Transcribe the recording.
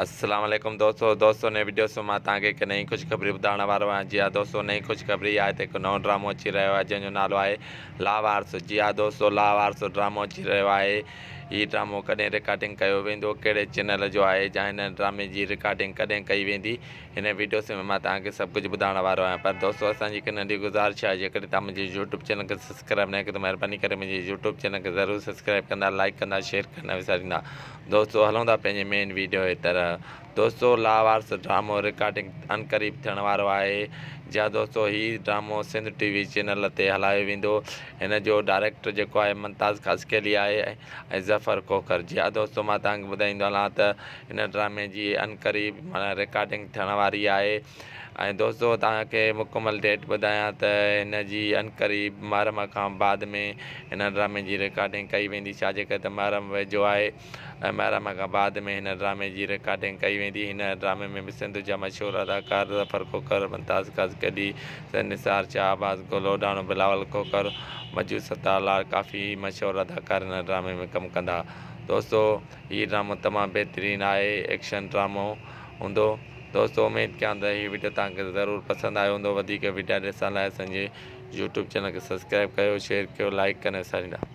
السلام عليڪم دوستو دوستو نئين وڊيو سان مان توهان کي هڪ نئين خوشخبري ٻڌائڻ وارو آهيان جي ها دوستو نئين خوشخبري آهي ته هڪ نئون ڊرامو اچي رهيو آهي جنهن جو نالو آهي لاوارث جي ها دوستو لاوارث ڊرامو اچي رهيو آهي هي ڊرامو ڪڏهن رڪارڊنگ ڪيو ويندو ڪهڙي چينل جو آهي جا هن ڊرامي جي رڪارڊنگ ڪڏهن ڪئي ويندي هن وڊيو ۾ مان توهان کي سڀ ڪجهه ٻڌائڻ وارو آهيان پر دوستو اسان جي هڪ ننڍي گذارش آهي جيڪڏهن توهان منهنجي يوٽيوب چينل کي سبسڪرائب نه ڪيو ته مهرباني ڪري منهنجي يوٽيوب چينل کي ضرور سبسڪرائب ڪندا لائڪ ڪندا شيئر ڪرڻ نه وساريندا دوستو هلون ٿا پنهنجي مين ويڊيو جي طرف دوستو لاوارث ڊرامو رڪارڊنگ عنقريب ٿيڻ وارو آهي جا دوستو هي ڊرامو سنڌ ٽي وي چينل تي هلايو ويندو هن جو ڊائريڪٽر جيڪو آهي ممتاز خاصخيلي آهي ۽ ظفر کوکر جي ها دوستو مان توهان کي ٻڌائيندو هلان ته هن ڊرامي جي عنقريب معنيٰ رڪارڊنگ ٿيڻ واري آهي ۽ دوستو توهان کي مڪمل ڊيٽ ٻڌايان ته هن جي عنقريب محرم کان بعد ۾ هن ڊرامي جي رڪارڊنگ ڪئي ويندي ڇا جي ڪري ته محرم ويجهو آهي ۽ محرم کان بعد ۾ هن ڊرامي جي رڪارڊنگ ڪئي ويندي هن ڊرامي ۾ به سنڌ جا مشهور اداڪار ظفر کوکر، ممتاز قاضي، سيد نثار شاهه، عباس گل اوڍاڻو، بلاول کوکر، مجو ستار لاڙ ڪافي مشهور اداڪار هن ڊرامي ۾ ڪم ڪندا دوستو هي ڊرامو تمام بهترين آهي ايڪشن ڊرامو هوندو. دوستو اميد ڪيان ته هي وڊيو توهان کي ضرور پسند آيو هوندو وڌيڪ وڊيا ڏسڻ لاء اسان جي يوٽيوب چينل کي سبسڪرائب ڪيو شيئر ڪيو لائيڪ ڪرڻ وساريندا.